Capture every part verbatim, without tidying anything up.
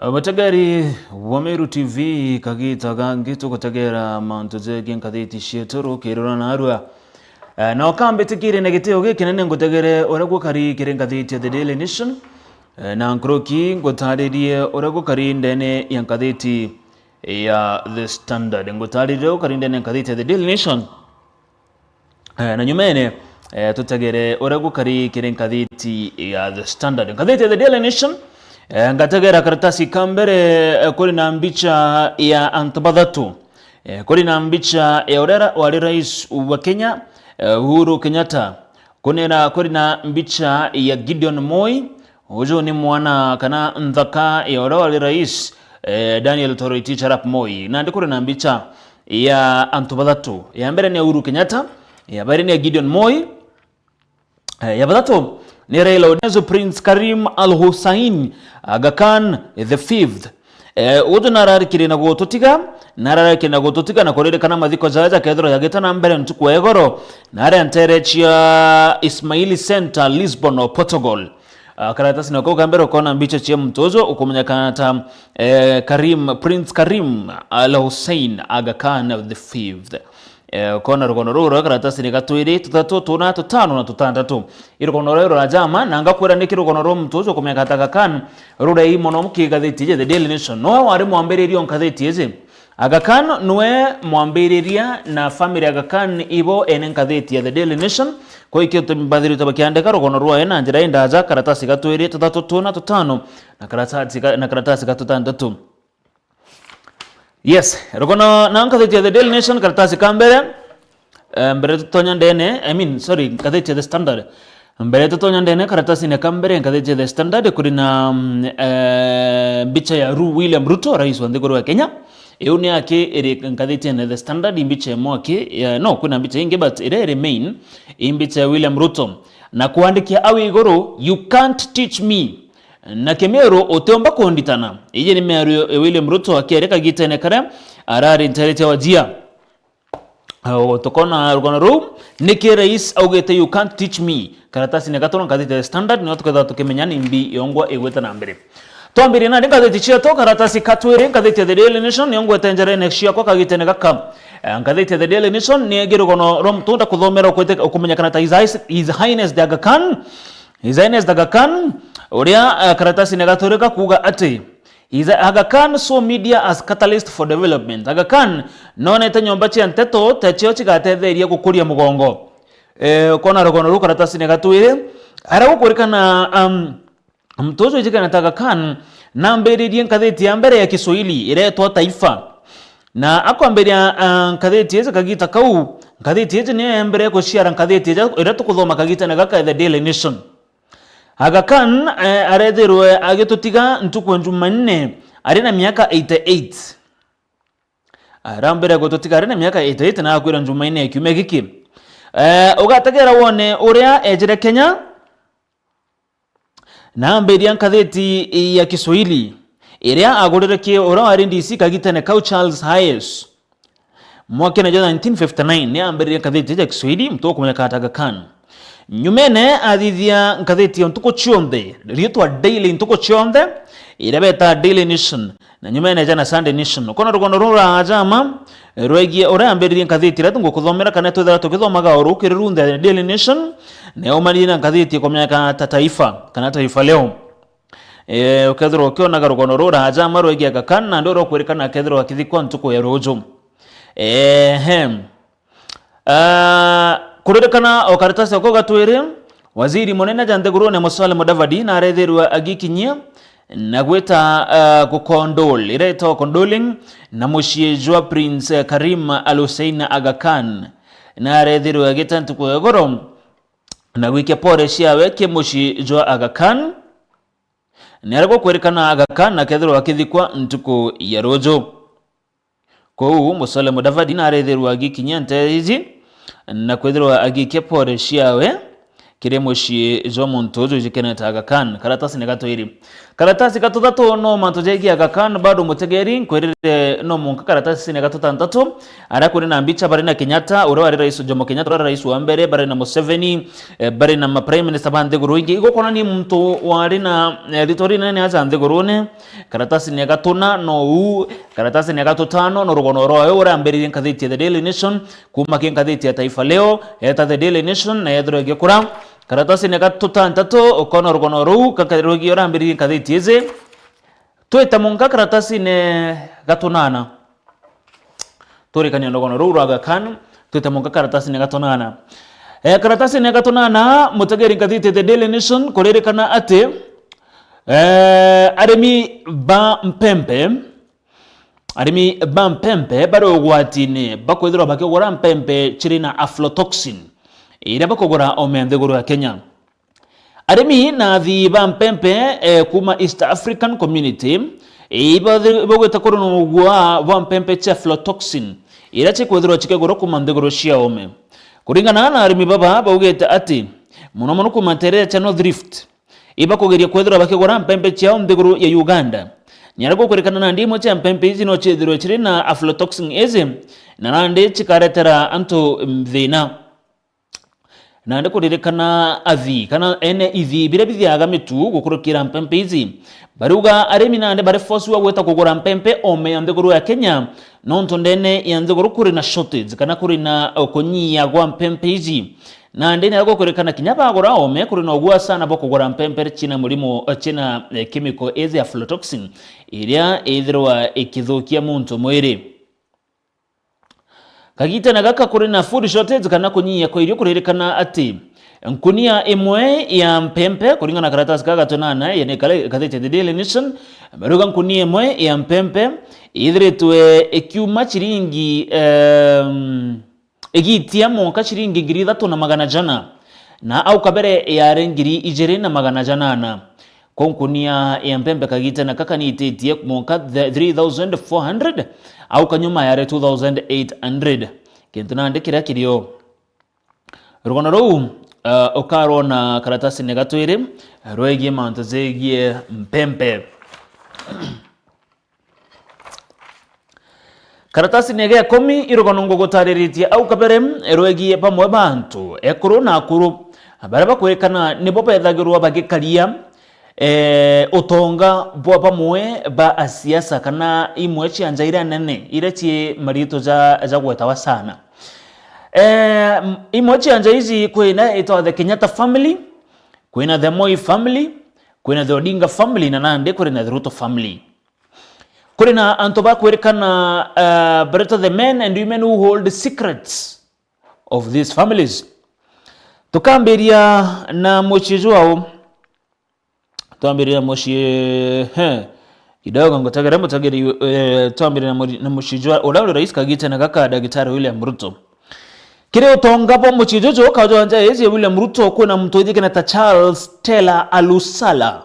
Abategeri wa Meru T V, kagita gangi tugutegera mantu jegie ngathiti cietu rukiri rwa narua. Eh, na ukambitikire na gitio gikinene ngutegere uria gukari kiri ngathiti ya The Daily Nation. Eh, na nkuruki ngutaririe uria gukari ndene ya ngathiti ya The Standard. Ngutaririe uria gukari ndene ya ngathiti ya The Daily Nation. Eh, na nyumene, eh, tutegere uria gukari kiri ngathiti ya The Standard. Ngathiti ya The Daily Nation, eh, ngategera karatasi ka mbere, eh, kuri na mbicha ya antu bathatu. Eh, kuri na mbicha ya uria ra-, wari rais wa Kenya, eh, Uhuru Kenyatta. Kunena kuri na mbicha ya Gideon Moi, uju ni mwana kana nthaka ya uria wari rais, eh, Daniel Toroitich arap Moi. Nandi kuri na mbicha ya antu bathatu. Ya mbere ni Uhuru Kenyatta, ya bairi ni Gideon Moi, eh, ya bathatu ni Raila Odinga, Prince Karim Al Hussein, Aga Khan the fifth. Eh, uju nararikire na gututiga, nararikire na gututiga na kuririkana mathiko jaja jakethirwa jagita na mbere ntuku ya igoro, naria ntere cia Ismaili Center, Lisbon, o Portugal. Ah, karatasi nako ka mbere ukona mbicha cia muntu uju ukumenyekana ta, eh, Karim, Prince Karim Al Hussein Aga Khan the fifth. Eh, ukona rugono ruu rwa karatasi ni gatwiri, tutatu, tuna, tutano na tutantatu. I rugono ruu rwa jama, na ngakwira niki rugono rwa muntu uju ukumenyekana ta Aga Khan rurei mono mukigathiti iji The Daily Nation. Nowe wari mwambiriria o ngathiti iji. Aga Khan nwe mwambiriria na family Aga Khan ibo ene ngathiti ya The Daily Nation. Kwa ikio tumbathirite bakiandika rugono rwae na njira indaja, karatasi gatwiri, tutatu, tuna, tutano, na karatasi ga-, na karatasi ga tutantatu. Yes, rugono na ngathiti ya The Daily Nation, karatasi ka mbere, eh, mbere tutonya ndene, I mean, sorry, ngathiti ya The Standard. Mbere tutonya ndene karatasine ka mbere ngathiti ya The Standard, kuri na, mm, eh, mbicha ya Ru-, William Ruto, rais wa nthiguru ya Kenya. Iu ni aki iri ngathitine The Standard, i mbicha imwe aki, eh, no, kwina mbicha ingi, but iria iri main, i mbicha ya William Ruto. Na kwandikia au iguru, "You can't teach me." Na Kimiru utiumba kunditana. Iji ni miario ya William Ruto akiaria kagitene karia arari ntere cia Wajir. Au, tukona rugono ruu, niki rais augite, "You can't teach me." Karatasine gatoro ngathiti ya Standard, nio tukethirwa tukimenya ni mbi yongwa igwite na mbere. Twambirie nandi ngathiti cietu, karatasi ka twiri, ngathiti ya The Daily Nation, nio ngwete njerene ciakwa kagitene gaka. Eh, ngathiti ya The Daily Nation ni egi rugono rwa mutunda kuthomera ukwete-, ukumenyekana ta His High-, His Highness the Aga Khan. His Highness the Aga Khan, uria, eh, karatasine gatwiri gakuuga ati, Is Aga Khan saw media as catalyst for development. Aga Khan nonete nyomba cia nteto ta cio cigatetheria gukuria mugongo. Eh, ukona rugono ruu karatasine gatwiri, aria gukurikana, um, muntu uju ujikana ta Aga Khan nambiririe ngathiti ya mbere ya Kiswahili iretwa Taifa. Na akwambiria, ah, ngathiti iji kagita kau, ngathiti iji niyo ya mbere guciara ngathiti iji iria tukuthoma kagitene gaka, The Daily Nation. Aga Khan, eh, arethirwe agitutiga ntuku ya Jumanne ari na miaka eighty-eight. Arambire gututiga ari na miaka eighty-eight na akwira Jumanne ya kiumia giki. Eh, ugategera wone uria ejire Kenya na ambiria ngathiti ya Kiswahili iria agurire ki uria wari D C kagitene kau, Charles Hayes. Mwakene jwa nineteen fifty-nine ni ambiririe ngathiti ya Kiswahili, muntu ukumenyeka ta Aga Khan. Nyumene athithia ngathiti ya ntuku cionthe, riitwa Daily ntuku cionthe, iria beta Daily Nation, na nyumene jana Sunday Nation. Ukona rugono ruu rwa jama rwegie uria ambiririe ngathiti iria tungukuthomera kana twithira tukithomaga o ruu kiri runthe, Daily Nation, ni aumanire na ngathiti ikumenyeka ta Taifa kana Taifa Leo. Eh, ukethirwa ukionaga rugono ruu rwa jama rwegie Aga Khan, na ndio rukwirikana akethirwa akithikwa ntuku ya ruju. Ehe. Ah, kuririkana o karatasi ako gatwiri, waziri munene ja nthigurune Musalia Mudavadi narethirwe agikinyia na gwita, ah, gukondol, iria itagwa condoling, na mucii jwa Prince Karim Al Hussein Aga Khan. Narethirwe agita ntuku ya igoro na gwikia pole ciawe ki mucii jwa Aga Khan. Ni aria gukwirikana Aga Khan akethirwa akithikwa ntuku ya ruju. Kuu Musalia Mudavadi narethirwa agikinyia nteere iji na kwithirwa agikia pole ciawe kiri mucii jwa muntu uju ijikene ta Aga Khan. Karatasi ni gatwiri. Karatasi gatuthatu no mantu jegie Aga Khan, bado mutegeri, nkwirire no munka karatasi ni gatutantatu, aria kuri na mbicha bari na Kenyatta, uria wari rais, Jomo Kenyatta, uria rais wa mbere, bari na Museveni, eh, bari na ma prime minister ba nthiguru ingi. Igukwona ni muntu wari na, eh, rito rinene aja nthigurune. Karatasi ni gatuna no uu, karatasi ni gatutano no rugono rwawe uria ambiririe ngathiti ya The Daily Nation, kuma ki ngathiti ya Taifa Leo, eta The Daily Nation na yethirwa igikura. Karatasi ni gatutantatu, ukona rugono ruu, kakarwigi urambiririe ngathiti iji. Twite munka karatasi ni gatunana. Turikania rugono ruu rwa Aga Khan, twite munka karatasi ni gatunana. Eh, karatasi ni gatunana, mutegeri ngathiti The Daily Nation, kuririkana ati, eh, arimi ba mpempe, arimi ba mpempe bari ugwatini bwa kwithirwa bakigura mpempe ciri na aflatoxin, iria bakugura ome nthiguru ya Kenya. Arimi na athii ba mpempe, eh, kuma East African Community, eh, ibathi-, ibagwite kuri na ugua bwa mpempe cia aflatoxin, iria cikwithirwa cikigurwa kuma nthiguru cia ome. Kuringana na arimi baba, baugite ati, muno muno kuma nteere cia North Rift, ibakugeria kwithirwa bakigura mpempe ciao nthiguru ya Uganda. Nyara gukurikana nandi imwe cia mpempe iji no ciithirwe ciri na aflatoxin iji, na nandi cikaretera antu thina. Nandi kuririkana athii kana ene ithii biria bithiaga mitu gukurukira mpempe iji, bariuga arimi nandi bari force wa gwita kugura mpempe ome ya nthiguru ya Kenya, nontu ndene ya nthiguru kuri na shortage kana kuri na, eh, kunyia gwa mpempe iji. Nandi ni gukurikana kinya bagura ome, kuri na ugua sana bwa kugura mpempe cina murimo, eh, cina, eh, chemical iji aflatoxin, iria ithirwa ikithukia muntu mwiri. Kagitene gaka kuri na food shortage kana kunyia kwa irio, kuririkana ati nkunia imwe ya mpempe, kuringana na karatasi ka gatwenana, yani kare-, gathete The Daily Nation, baruga nkunia imwe ya mpempe ithiritwe ikiuma ciringi, em, igitia monka ciringi ngiri ithatu na magana jana, na au kabere yari ngiri ijiri na magana janana. Kwa nkunia ya mpempe kagitene kaka niititie monka the three thousand four hundred, au kanyuma yari two thousand eight hundred. Kintu nandi kiria kirio. Rugono ruu, eh, ukarwona karatasine gatwiri rwegie mantu jegie mpempe. Karatasine ga ikumi, irugono ngugutariritie au kabere, rwegie bamwe ba antu ekuru na akuru, baria bakwirikana nibo bethagirwa bagikaria, eh, utonga bwa bamwe ba asiasa kana imwe cia nja iria nene iria cii maritu ja, ja gwetawa sana. Eh, m-, imwe cia nja iji kwina itwa the Kenyatta family, kwina the Moi family, kwina the Odinga family, na nandi kuri na the Ruto family. Kuri na antu bakwirikana, uh, baretwa the men and women who hold secrets of these families. Tukambiria na mucii jwao. Twambiria na mucii, he, kidogo ngutegere mutegeri, eh, twambiria na mu-, na mucii jwa uria uri rais kagitene gaka, Dagitari William Ruto. Kiri utonga bwa mucii juju, kaja nja iji William Ruto, kwina muntu wijikene ta Charles Stella Alusala.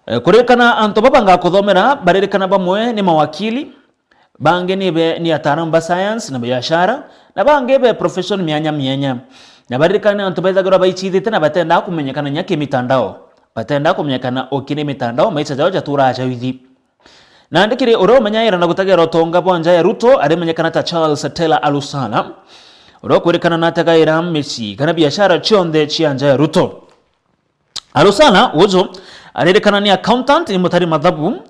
Eh, kuririkana antu baba ngakuthomera, baririkana bamwe ni mawakili, bangi ni be-, ni ataalamu ba science na biashara, na bangi be profession mianya mianya. Na baririkana ni antu bethagirwa baicithite na batendaa kumenyekana nya ki mitandao. Batendaa kumenyekana o kiri mitandao, maisha jao jaturaa jaithi. Nandi kiri uria umenyaira na gutegera utonga bwa nja ya Ruto, arimenyekana ta Charles Stella Alusala, uria ukwirikana na ategaira micii kana biashara cionthe cia nja ya Ruto. Alusala uju aririkana ni accountant, ni mutari mathabu,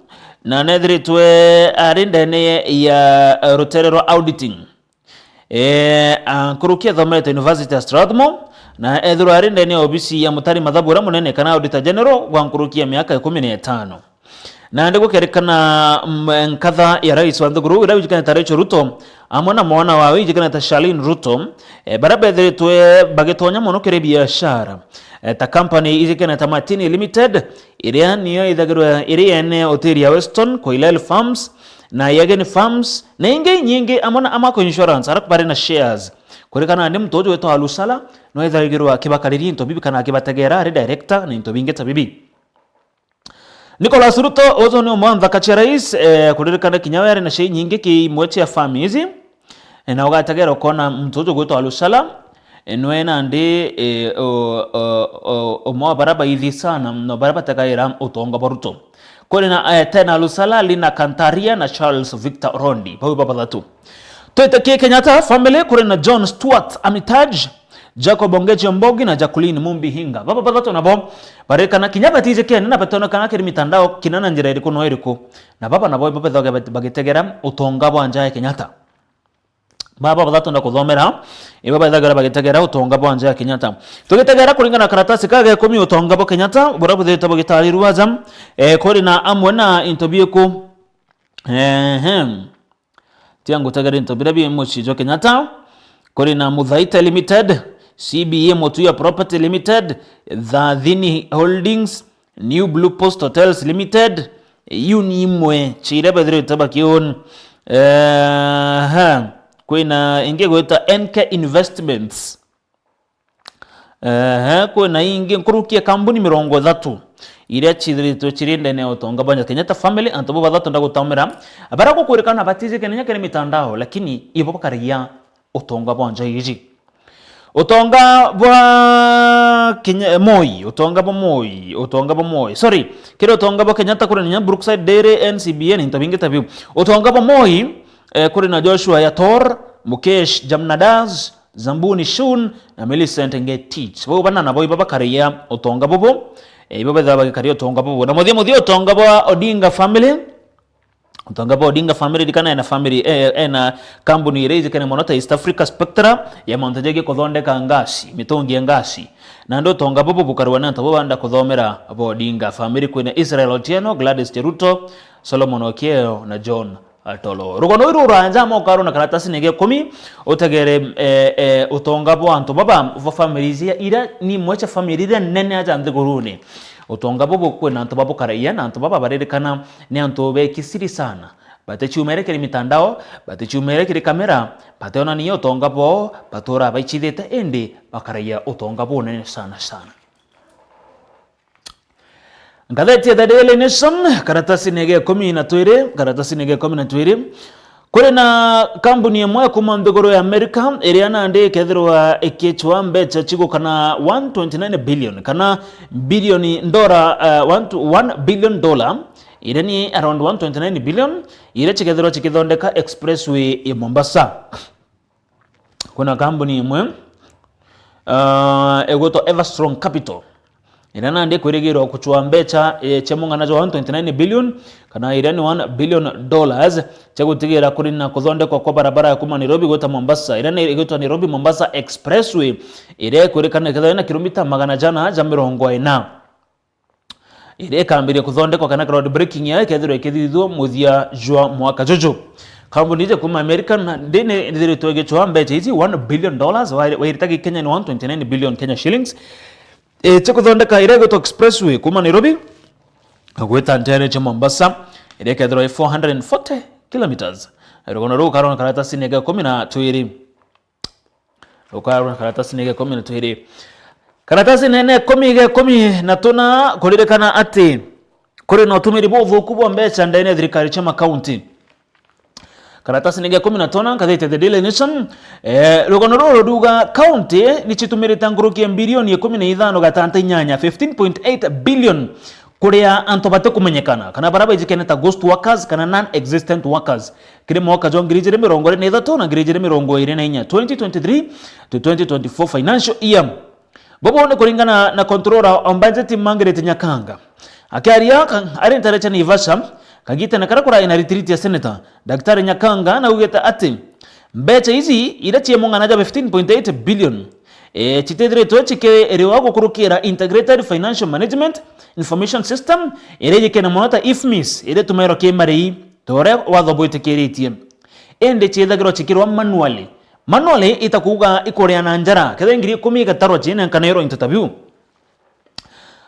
na nethiritwe ari ndene ya, eh, rutere rwa auditing. Eh, a, nkuruki athomete University ya Strathmore, na ethirwa ari ndene ya obisi ya mutari mathabu uria munene kana Auditor General gwa nkuruki ya miaka ikumi na itano. Nandi gukerikana, mm, nkatha ya rais wa nthiguru uria wijikene ta Rachel Ruto, amwe na mwana wawe wijikene ta Charlene Ruto, eh, baria bethiritwe bagitonya mono kiri biashara, eh, ta company ijikene ta Martini Limited, iria niyo ithagirwa iri ene hoteli ya Weston, Koilel Farms, na Yageni Farms, na ingi inyingi, amwe na Amaco Insurance, aria bari na shares. Kurikana nandi muntu uju witwa Alusala, no ethagirwa akibakariria into bibi kana akibategera ari director na into bingi ta bibi. Nicholas Ruto, uju ni umwe wa nthaka cia rais, eh, kuririkana kinya we ari na share inyingi ki imwe cia farm iji. Eh, na ugategera ukona muntu uju gwitwa Alusala, e, nwe nandi, e, o, o, o, umwe wa baria baithi sana no baria bategaira utonga bwa Ruto. Kuri na, e, Tena Lusalali na Kantaria na Charles Victor Rondi, bau babathatu. Twite ki Kenyatta family, kuri na John Stuart Armitage, Jacob Ongechi Ombogi na Jacqueline Mumbi Hinga. Baba bathatu nabo barikana kinya batijikene na batonekana kiri mitandao kina na njira iriku no iriku. Na baba nabo ibo bethaga bagitegera utonga bwa nja ya Kenyatta. Baba bathatu nda kuthomera, ibo bethagira bagitegera utonga bwa nja ya Kenyatta. Tugitegera kuringana na karatasi ka ga ikumi utonga bwa Kenyatta, buria buthirite bugitarirua aja, e, kuri na amwe na into biku. Ehe. Tia ngutegere into biria bi mucii jwa Kenyatta. Kuri na Muthaite Limited, C B A Mutuya Property Limited, Thathini Holdings, New Blue Post Hotels Limited, iu ni imwe cia iria bethirite bakiun. Ehe. Kwina ingi gwita N K Investments. Ehe, kwina ingi nkuruki ya kambuni mirongo ithatu iria ciithiritwe ciri ndene ya utonga bwa Kenyatta family, antu bau bathatu nda gutomera, baria gukwirikana batijikene kinya kiri mitandao, lakini ibo bakaragia utonga bwa nja iji. Utonga bwa Kenya, Moi, utonga bwa Moi, utonga bwa Moi. Sorry, kiri utonga bwa Kenyatta kuri na Brookside Dairy, N C B N, into bingi ta biu. Utonga bwa Moi, e, kuri na Joshua Yator, Mukesh Jamnadas, Zambuni Shun na Millicent Ngetich. Bau bana nabo ibo bakaragia utonga bubu. E, ibo bethaga bagikaria utonga bubu. Na muthia muthia utonga bwa Odinga family. Utonga bwa Odinga family, ririkana ena family, e, ena kambuni iria ijikene mono ta East Africa Spectra, ya mauntu jegie kuthondeka ngasi, mitungi ya ngasi. Nandi utonga bubu bukarua ni antu bau banda kuthomera bwa Odinga family, kwina Israel Otieno, Gladys Cheruto, Solomon Okieo na John Atolo. Rugono ruru ruranja moka runa karatasini ga ikumi, utegere, e, e, utonga bwa antu baba, bwa families iria, iria ni imwe cia family iria nene aja nthiguruni. Utonga bubu kwina antu babukaragia, na antu baba baririkana ni antu bekisiri sana. Batichiumere kiri mitandao, batichiumere kiri kamera, bationania utonga bwao, batura baichithite, indi bakaragia utonga bunene sana sana. Ngatheti ya The Daily Nation, karatasini ga ikumi na twiri, karatasini ga ikumi na twiri, kuri na kambuni imwe kuma nthiguru ya Amerika, iria nandi ikethirwa ikichwa mbecha chigukana one twenty nine billion, kana bilioni ndora, eh, one to, one billion dollar, iria ni around one twenty nine billion, iria chikethirwa chikithondeka expressway ya Mombasa. Kuna kambuni imwe, ah, igwitwa Everstrong Capital, iria nandi ikwirigirwa kuchwa mbecha, eh, chia mung'ana jwa one twenty nine billion, kana iria ni one billion dollars, chia gutigira kuri na kuthondekwa kwa barabara ya kuma Nairobi gwita Mombasa, iria ni igwitwa Nairobi Mombasa Expressway, iria ikwirikana ikethirwa ina kilomita magana jana ja mirongo ina. Iria ikambiria kuthondekwa kana ground breaking yayo ikethirwa ikithithua muthia jwa mwaka juju. Kambuni iji kuma America na ndini ithiritwe igichwa mbecha iji one billion dollars, wa-, wairita gi Kenya ni one twenty nine billion Kenya shillings. E, cia kuthondeka iria igwitwa expressway kuma Nairobi gwita ntere cia Mombasa, iria ikethirwa i four hundred and forty kilometers. Rugono ruu karona karatasini ga ikumi na twiri. Rukarwa karatasini ga ikumi na twiri. Karatasini ga ikumi ga ikumi na tuna, kuririkana ati kuri na utumiri buthuku bwa mbecha ndene ya thirikari cia makaunti. Karatasini ga ikumi na tuna, ngathiti The Daily Nation, eh, rugono ruru ruga kaunti ni citumirite nguruki ya bilioni ikumi na ithano gatanta inyanya, fifteen point eight billion, kuria antu batikumenyekana, kana baria baijikene ta ghost workers kana non-existent workers, kiri mwaka jwa ngiri ijiri mirongo iri na ithatu na ngiri ijiri mirongo iri na inya, twenty twenty-three to twenty twenty-four financial year. Bobo ni kuringana na controller wa budget Margaret Nyakanga. Akiaria ka-, ari ntare cia Naivasha, kagitene karia kurai na retreat ya Senator Daktari Nyakanga, naugite ati mbecha iji iria cie mung'ana ja fifteen point eight billion, e, citithiritwe cikiriwa gukurukira Integrated Financial Management Information System, iria ijikene mono ta IFMIS, iria itumairwa ki marii, ta uria watho bwitikiritie. Indi ciithagirwa cikirwa manually. Manually ita kuuga ikuria na njara, kethira ngiri ikumi igatarwa ciinenkanirwa into ta biu.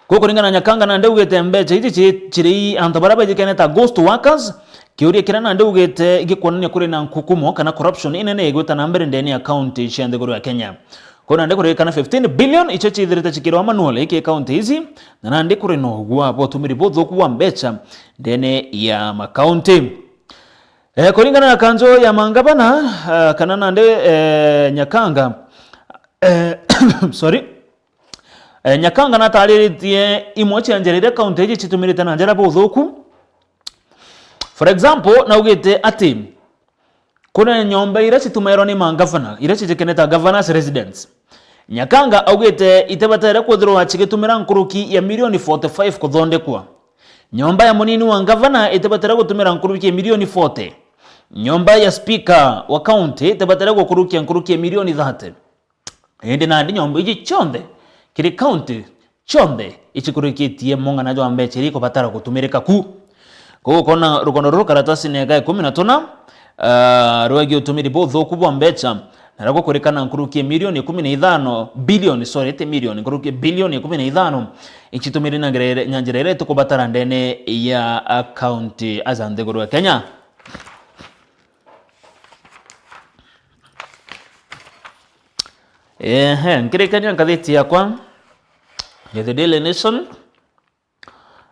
Kuu kuringana na Nyakanga, nandi augite mbecha iji ci-, ciri antu baria bejikene ta ghost workers, kiuria kiria nandi augite gikuonania kuri na nkukumo kana corruption inene igwita na mbere ndene ya county cia nthiguru ya Kenya. Kuu nandi kuririkana fifteen billion icio ciithirite cikirwa manually ki county iji, na nandi kuri na ugwa bwa utumiri buthuku bwa mbecha ndene ya makaunti. Eh, kuringana na kanjo ya mangavana, ah, kana nandi, eh, Nyakanga, Eh, sorry. Eh, Nyakanga natariritie imwe cia njira iria kaunti iji citumirite na njira buthuku. For example, naugite ati kuri nyomba iria citumairwa ni mangavana, iria cijikeneta governors residence. Nyakanga augite itibatere kwithirwa cigitumira nkuruki ya milioni forty-five kuthondekwa. Nyomba ya munini wa ngavana itibatere gutumira nkuruki ya milioni forty. Nyomba ya speaker wa county itibatere gukurukia nkuruki ya milioni thirty. Indi nandi nyomba iji cionthe kiri county cionthe icikurikitie mung'ana jwa mbecha iria ikubatara gutumirika ku. Koguo ukona rugono ruru karatasini eka ikumi na tuna, ah, rwegie utumiri buthuku bwa mbecha, nario gukurikana nkuruki ya milioni ikumi na ithano, bilioni, sorry, ti milioni, nkuruki ya bilioni ikumi na ithano, icitumiri na njira, na njira iria itukubatara ndene ya, ah, county aja nthiguru ya Kenya. Ehe, nkirikania ngathiti yakwa ya The Daily Nation.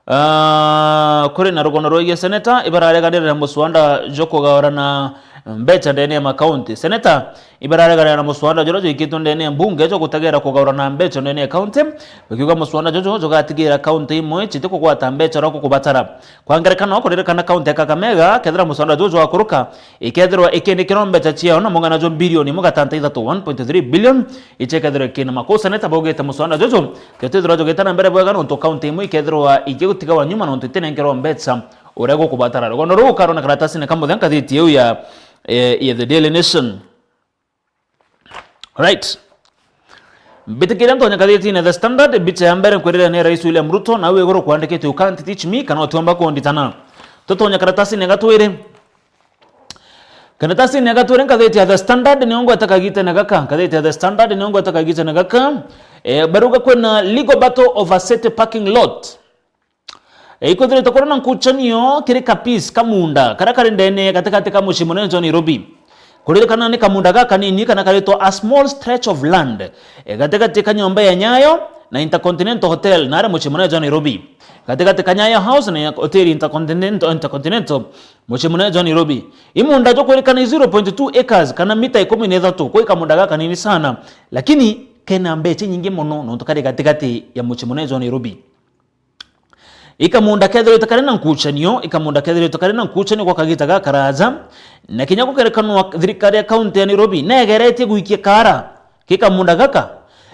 Ah, kuri na rugono rwegie seneta ibarareganire na muswanda jwa kugaurana mbecha ndene ya makaunti. Seneta ibarareganire na muswanda juria jwikitwe ndene ya mbunge jwa gutegera kugaurana mbecha ndene ya kaunti, bakiuga muswanda juju jugatigira kaunti imwe citi kugwata mbecha uria gukubatara. Kwa ngerekano, kuririkana kaunti ya Kakamega, kethira muswanda juju jwakuruka, ikethirwa ikinikirwa mbecha ciayo na mung'ana jwa bilioni imwe gatanta ithatu, one point three billion, ichekethirwa ikina makosa. Neta baugite muswanda juju jutithirwa jugita na mbere bwega nontu kaunti imwe ikethirwa igigutigawa nyuma nontu itinenkerwa mbecha uria gukubatara. Rugono ruu ukarona karatasini ka muthia ngathiti iu ya, eh, ya The Daily Nation. Right. Mbitikiria ntonye ngathitine The Standard, mbicha ya mbere nkwirira ni Rais William Ruto, nau iguru kwandikite, "You can't teach me," kana, "Utiomba kunditana." Tutonye karatasini ga twiri. Karatasini ga twiri, ngathiti ya The Standard niyo ngwete kagitene gaka, ngathiti ya The Standard niyo ngwete kagitene gaka. Eh, baruga kwina legal battle over city parking lot. Ikwithiritwe kuri na nkuchanio kiri Kapis, kamunda karia kari ndene gatigati ka mucii munene jwa Nairobi. Kuririkana ni kamunda gakanini kana karitwa a small stretch of land, e, gatigati ka nyomba ya Nyayo na Intercontinental Hotel, naria mucii munene jwa Nairobi. Gatigati ka Nyayo House na hoteli Intercontinental, Intercontinental, mucii munene jwa Nairobi. I munda jwa kwirikana i zero point two acres kana mita ikumi na ithatu, kwi kamunda gakanini sana, lakini kena mbecha nyingi mono nontu kari gatigati ya mucii munene jwa Nairobi. I kamunda kethirite kari na nkuchanio, i kamunda kethirite kari na nkuchanio gwa kagita gakaraja, na kinya gukerekanwa thirikari ya kaunti ya Nairobi negeretie gwikia kaara ki kamunda gaka,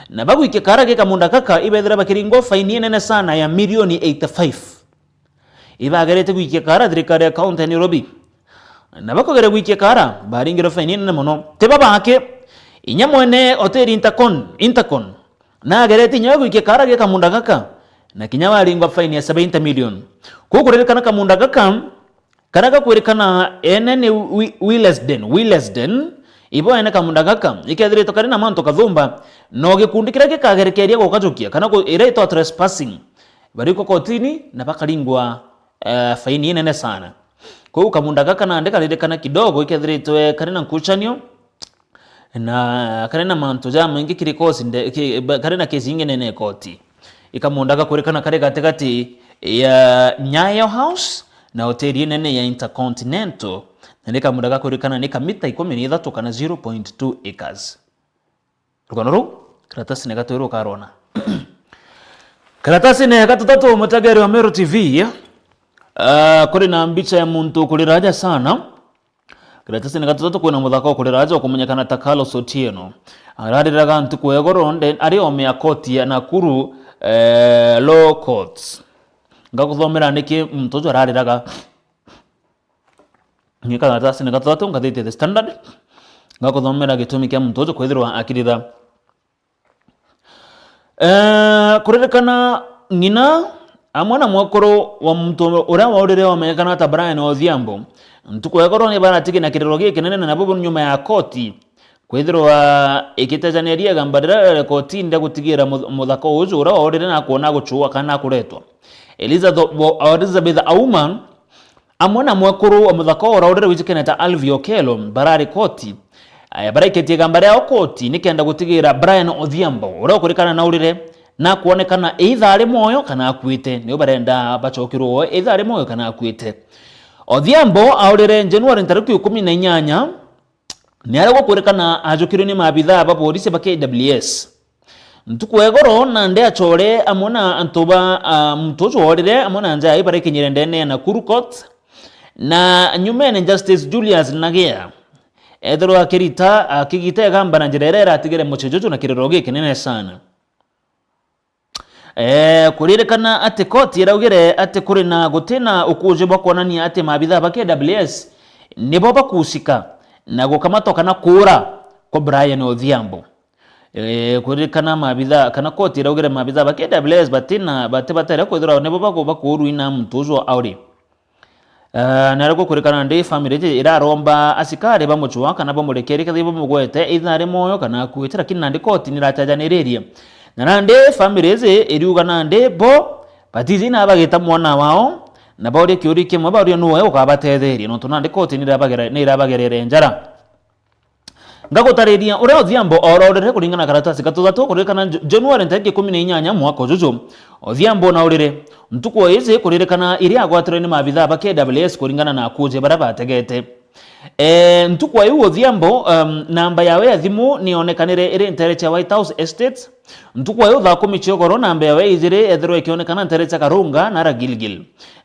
na bagwikia kaara ki kamunda gaka, ibethira bakiringwa faini inene sana ya milioni eighty-five. Ibagerete gwikia kaara thirikari ya kaunti ya Nairobi, na bakogera gwikia kaara, baringirwe faini inene mono. Ti babake, inya mwene hoteli Intercon, Intercon, nagerete inya we gwikia kaara gi kamunda gaka, na kinya waringwa faini ya seventy million. Kuu kuririkana kamunda gaka, karia gakwirikana ene ni Wi-, Willesden, Willesden, ibo ene kamunda gaka, ikethirite kari na mantu kathumba, no gikundi kiria gikagerekeria gukajukia, kana ku-, iria itwa trespassing, barikwa kotini na bakaringwa, eh, faini inene sana. Kuu kamunda gaka nandi karirikana kidogo, ikethiritwe kari na nkuchanio, na kari na mantu jamaingi kiri kosi nde-, ki-, ba-, kari na kesi ingi nene ya koti. I kamunda gakurikana kari gatigati ya Nyayo House na hoteli inene ya Intercontinental, na ni kamunda gakurikana ni ka mita ikumi na ithatu kana zero point two acres. Rugano ruu, karatasine ga twiri ukarwona. Karatasine ga tutatu, mutegeri wa Meru T V, ah, kuri na mbicha ya muntu kurira aja sana. Karatasine ga tutatu kwina muthaka ukurira aja ukumenyekana ta Carlos Otieno. Arariraga ntuku ya igoro nde-, ari ome ya koti ya Nakuru, eh, Law Courts. Ngakuthomera niki muntu uju arariraga. Ni karatasine ga tutatu, ngathite The Standard. Ngakuthomera gitumi kia muntu uju kwithirwa akirira. Eh, kuririkana ng'ina amwe na mwekuru wa muntu uria waurire wamenyekana ta Brian Odhiambo, ntuku ya igoro ni baratigie na kiriro gikinene na nabo nyuma ya koti kwithirwa ikitejaniria igamba riria riari koti nde gutigira muth-, muthaka uju uria waurire na akwona aguchua kana akuretwa. Elizabeth, Elizabeth Auma, amwe na mwekuru wa muthaka uu uraurire wijikene ta Alvy Okello, barari koti. Aya, baraikitie igamba riao koti nikenda gutigira Brian Odhiambo, uria ukurikana naurire, na kwonekana either ari mwoyo kana akuite, nio barenda bachokirwe either ari mwoyo kana akuite. Odhiambo aurire January ntariki ikumi na inyanya, ni aria gukwirikana ajukirwe ni maabithaa ba borisi ba K W S. Ntuku ya igoro nandi acore amwe na antu ba, a, muntu uju worire amwe na njai barikinyire ndene ya Nakuru Court, na nyumene Justice Julius Nagea ethirwa akirita, akigita igamba na njira iria iratigire mucii juju na kiriro gikinene sana. Eh, kuririkana ati koti iraugire ati kuri na, gutina ukuuji bwa kwonania ati maabithaa ba K W S nibo bakuusika na gukamatwa kana kuura kwa Brian Odhiambo. Eh, kuririkana maabithaa, kana koti iraugire maabithaa ba K W S batina, bati batere kwithirwa nibo baku-, bakuurwina muntu uju auri. Eh, na aria gukurikana nandi, family iji iraromba asikari bamucwa kana bamurekerie kethira bamugwete either ari mwoyo kana akuite, lakini nandi koti nirachajaniririe. Na nandi family iji iriuga nandi bo batiji na bagita mwana wao, na bauria kiuria kimwe, bauria nuwe ukabatetheria, nontu nandi koti nirabagere-, nirabagerere njara. Ngagutariria uria Odhiambo ororere kuringana na karatasi ga tuthatu, kuririkana J-, Januari ntariki ikumi na inyanya mwaka ujuju. Odhiambo naurire ntuku o iji kuririkana iria agwatirwe ni maabithaa ba K W S kuringana na akuuji baria bategete. E, ntuku o iu Odhiambo, um, namba yawe ya thimu niyonekanire iri ntere cia White House Estates. Ntuku o iu thaa kumi cia ugoro namba yawe ya ijiri ethirwe ikionekana ntere cia Karunga na ara Gilgil.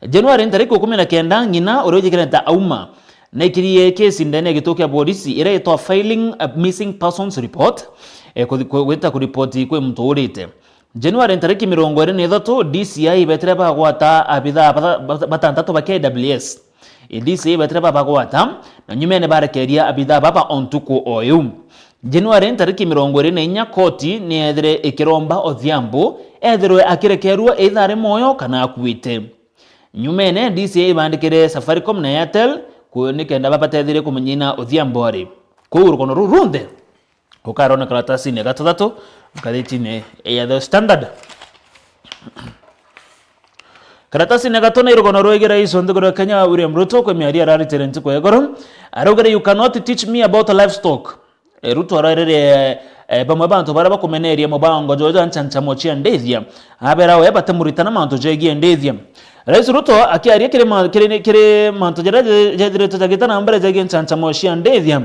Januari ntariki ikumi na kenda ng'ina uria ujikirite auma. Naikirie kesi ndene ya gituo kia borisi iria itwa filing a missing persons report, eh, kuthi-, ku-, gwita kuripoti kwi muntu urite. Januari ntariki mirongo iri na ithatu, D C I ibetire bagwata abithaa bata-, bata-, batantatu ba K W S. Eh, D C I ibetire babagwata, na nyumene barekeria abithaa baba o ntuku o iu. Januari ntariki mirongo iri na inya, koti niethire ikiromba Odhiambo ethirwe akirekerua either ari mwoyo kana akuite. Nyumene, D C I ibandikire Safaricom na Airtel ku-, nikenda babatetherie kumenyina Odhiambo ari. Kuu rugono ruu runthe ukarona karatasine ga tuthatu ngathitine ya The Standard. Karatasine ga tuna i rugono rwigire rais wa nthiguru ya Kenya, William Ruto, kwi miario araritire ntuku ya igoro. Araugire, "You cannot teach me about livestock." E, Ruto ararire, e, bamwe bantu baria bakumeneria mubango jwa ncanchamo cia ndithia, abera we batimuritana mantu jegie ndithia. Rais Ruto akiaria kiri ma-, kiri, kiri mantu jaria je-, jethiritwe jagita na mbere jegie ncanchamo cia ndithia,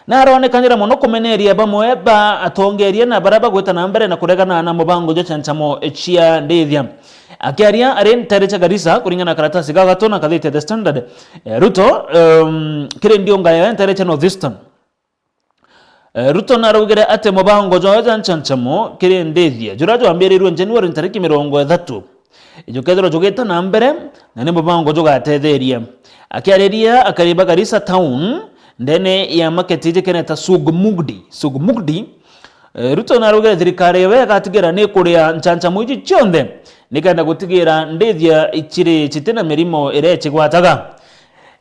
na aronekanire mono kumeneria bamwe ba atongeria na baria bagwita na mbere na kuregana na mubango jwa ncanchamo cia ndithia. Akiaria ari ntere cia Garissa, kuringana na karatasi ga gatuna kathite The Standard, e, Ruto, um, kiri ndiunga ya ntere cia North Eastern. Eh, Ruto naraugire ati mubango jwawe jwa ncanchamo kiri ndithia juria jwambirirwe Januari ntariki mirongo ithatu, jukethirwa jugita na mbere na ni mubango jugatetheria. Akiariria akari ba Garissa Town ndene ya market iji keneta Sug Mugdi, Sug Mugdi, eh, Ruto naraugire thirikari yawe igatigira ni kuria ncanchamo iji cionthe nikenda gutigira ndithia ciri citina mirimo iria icigwataga.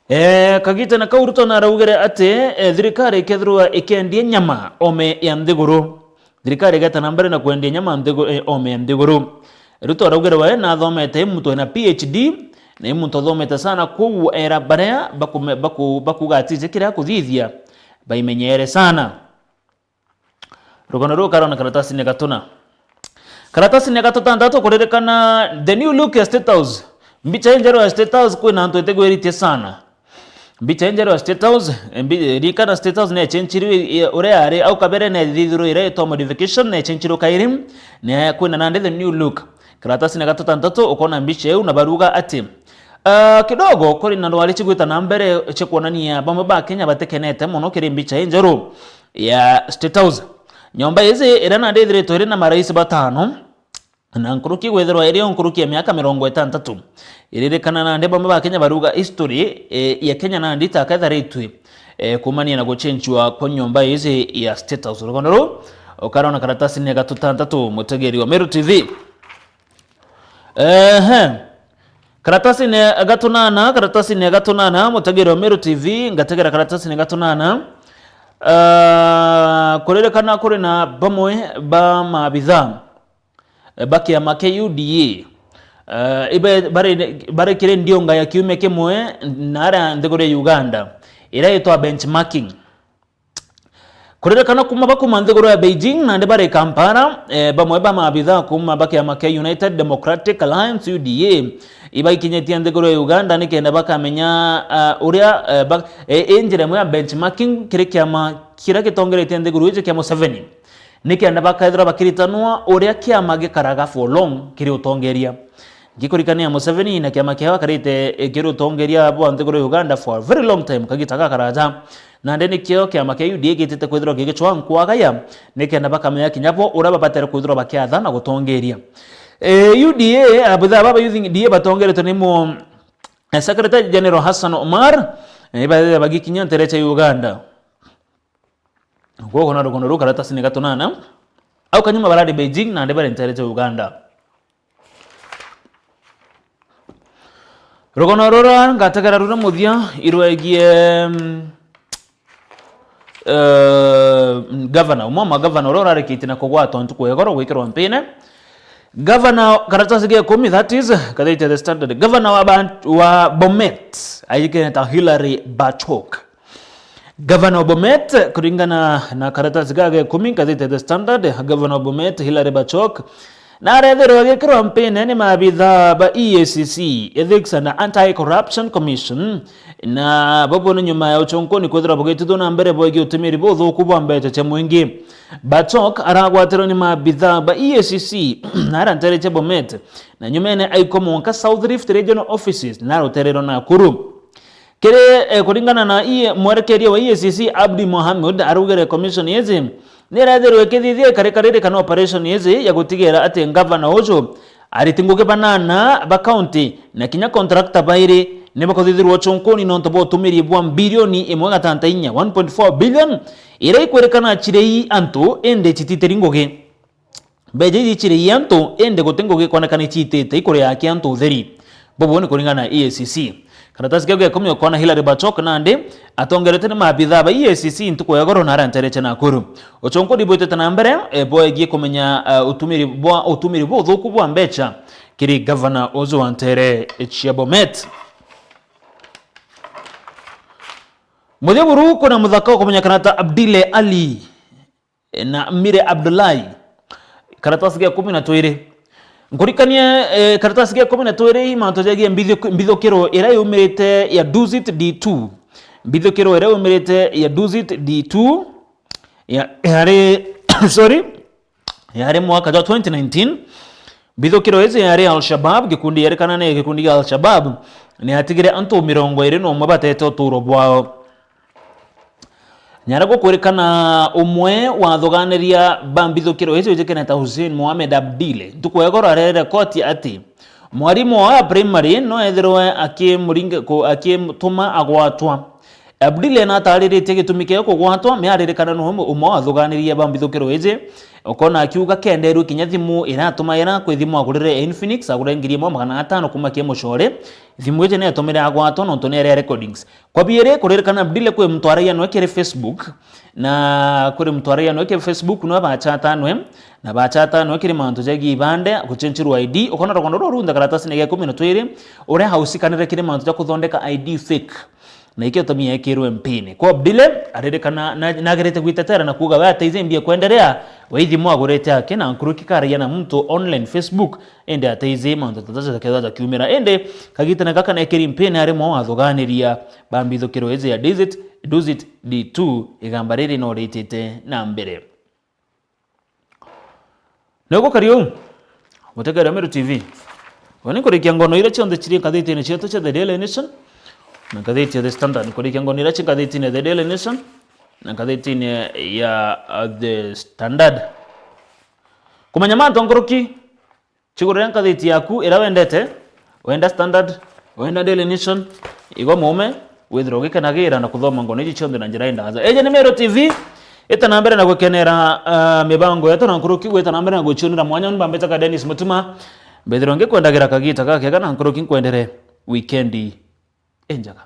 Eh, kagitene kau Ruto naraugire ati, eh, thirikari ikethirwa ikiendia nyama ome ya nthiguru. Thirikari igeta na mbere na kwendia nyama nthiguru, eh, ome ya nthiguru. Ruto araugire we nathomete, i muntu ena P H D, na i muntu athomete sana, kwou era baria bakume-, baku-, bakuuga ati iji kiria akuthithia, baimenyere sana. Rugano ruu karona karatasine gatuna. Karatasine gatutantatu kuririkana the new look ya State House. Mbicha injeru ya State House kwina antu itigwiritie sana. Mbicha injeru ya State House, mbi-, ririkana State House nechenchirwe i-, uria yari au kabere nethithirwe iria itwa modification nechenchirwe kairi, ne kwina nandi the new look. Karatasine gatutantatu ukona mbicha iu na baruga ati, ah, kidogo kuri na ndwari cigwita na mbere cia kuonania bamwe ba Kenya batikenete mono kiri mbicha injeru ya State House. Nyomba iji iria nandi ithiritwe iri na marais batano, na nkuruki gwithirwa iri o nkuruki ya miaka mirongo itantatu. Iririkana nandi bamwe ba Kenya baruga history, eh, ya Kenya nandi taketharitwe, eh, kumania na guchenchwa kwa nyomba iji ya State House. Rugono ruu ukarona karatasine gatutantatu, mutegeri wa Meru T V. Ehe. Karatasine gatunana, karatasine gatunana, mutegeri wa Meru T V, ngategera karatasine gatunana. Ah, kuririkana kuri na bamwe ba maabitha, eh, ba kiama kia U D A, eh, ibe-, bari, bari kiri ndiunga ya kiumia kimwe na aria nthiguru ya Uganda, iria itwa benchmarking. Kuririkana kuma bakuma nthiguru ya Beijing nandi bari Kampala, eh, bamwe ba maabitha kuma ba kiama kia United Democratic Alliance, U D A, ibaikinyitie nthiguru ya Uganda nikenda bakamenya, ah, uria, eh, ba-, eh, i njira imwe ya benchmarking kiri kiama kiria gitongeretie nthiguru iji kia Museveni, nikenda bakethirwa bakiritanwa uria kiama gikaraga for long kiri utongeria. Ngikurikania Museveni na kiama kiao akarite kiri utongeria bwa nthiguru ya Uganda for a very long time, kagita gakaraja. Nandi nikio kiama kia U D A gitite kwithirwa gigicwa nkwagaya, nikenda bakamenya kinya bo uria babatere kwithirwa bakiatha na gutongeria. Eh, U D A, abitha baba U D A batongeretwe ni mu, eh, Secretary General Hassan Omar, eh, ba-, bagikinya ntere cia Uganda. Guku na rugono ruu karatasini ga tunana. Au kanyuma barari Beijing nandi bari ntere cia Uganda. Rugono rura ngategera ruria muthia irwegie, mm, eh, gavana, umwe wa magavana uria urarikitie na kugwatwa ntuku ya igoro gwikirwa mpine. Gavana, karatasi ga ikumi, that is, kathiti ya The Standard. Gavana wa Ban-, wa Bomet, aijikene ta Hilary Bachok. Gavana wa Bomet, kuringana na karatasi ga ga ikumi, ngathiti ya The Standard, Gavana wa Bomet, Hilary Bachok, na arethirwa agikirwa mpine ni maabitha ba E A C C, Ethics and Anti-Corruption Commission, na bobo ni nyuma ya uchunkuni kwithirwa bugitithwa na mbere bwegie utumiri buthuku bwa mbeca cia mwingi. Bachok aragwatirwe ni maabitha ba E A C C na arantereche Bomet, na nyumene aikwa mwanka South Rift Regional Offices na arutererwa Nakuru. Kiri, eh, kuringana na E-, mwerekeria wa E A C C Abdi Mohamud, araugire commission iji ni irethirwe ikithithia ikarikari kana operation iji ya gutigera ati ngavana uju, ariti ngugi banana ba county na kinya contractor bairi ni bakuthithirwa uchunkuni nontu bwa utumiri bwa mbirioni imwe gatanta inya, one point four billion, iria ikwirikana cirei antu indi cititiri ngugi. Mbeca iji icirei antu, indi guti ngugi ikwonekana iciitite ikuria aki antu utheri. Bobo ni kuringana na E A C C. Karatasi kau ga ikumi ukona Hilary Bachok nandi atongerete ni maabitha ba E A C C ntuku ya igoro na aria ntereche Nakuru. Uchunkuni bwitite na mbere, eh, bwegie kumenya, eh, utumiri bwa, utumiri buthuku bwa mbeca kiri gavana uju wa ntere cia Bomet. Muthia buru kwina muthaka ukumenyekana ta Abdile Ali na Mire Abdullahi. Karatasi ga ikumi na twiri. Nkurikanie, eh, karatasi ga ikumi na twiri, mantu jegie mbithu-, mbithukiro iria yumirite ya Duzit D two. Mbithukiro iria yumirite ya Duzit D two, ya, yari, sorry, yari mwaka jwa twenty nineteen. Mbithukiro iji yari Al-Shabab, gikundi yerikana ni gikundi gia Al-Shabab, ni yatigire antu mirongo iri na umwe batete uturo bwao. Nyara gukwirikana umwe wa athuganiria ba mbithukiro iji wijikene ta Hussein Mohamed Abdile, ntuku ya igoro arerere koti ati mwarimu wa primary no ethirwe akimuringa-, ku-, akimutuma agwatwa. Abdile na atariritie gitumi kia kugwatwa, miaririkana no umwe wa athuganiria ba mbithukiro iji, ukona akiuga kenderwe kinya thimu iratuma ira kwi thimu agurire ya Infinix, agurire ngiri imwe magana atano kuma kia mucore. Thimu iji ni yatumire agwatwa nontu ni ere recordings. Kwa biiri, kuririkana Abdile kwi muntu aragia noe kiri Facebook, na kuri muntu aragia noe kiri Facebook, noe bachata noe, na bachata noe kiri mantu jegie ibande, guchenchirwa I D, ukona rugono ruru runthe karatasini ga ikumi na twiri, uria hausikanire kiri mantu ja kuthondeka I D fake, na ikio tumi yekirwe mpini. Kwa Abdile, aririkana na, nagirite gwitetera na kuuga we ateize mbia kwenderea, we ithimu agurite aki na nkuruki karagia na muntu online Facebook, indi ateize mantu tataja kethwa jakiumira. Indi kagitene gaka nekiri mpini ari mo athuganiria ba mbithukiro iji ya Duzit, Duzit D two, igamba riri no ritite na mbere. Nigukaria uu, mutegere Meru T V. Uni nkurikia ngono iria cionthe ciri ngathitine cietu cia The Daily Nation, na ngathiti ya The Standard. Nkurikia ngono iria ci ngathitine The Daily Nation, na ngathitine ya, uh, The Standard. Kumenya mantu nkuruki, cigurire ngathiti yaku iria wendete, wenda Standard, wenda Daily Nation, igwa muume, withirwe ugikenagira na kuthoma ngono iji cionthe na njira indaja. Iji ni Meru T V, ita na mbere na gukenera, ah, mibango yetu na nkuruki gwita na mbere na gucionera mwanya. Uni bambitaga Dennis Mutuma, mbethirwe ngikwendagira kagita gakega na nkuruki nkwendere wikendi injega.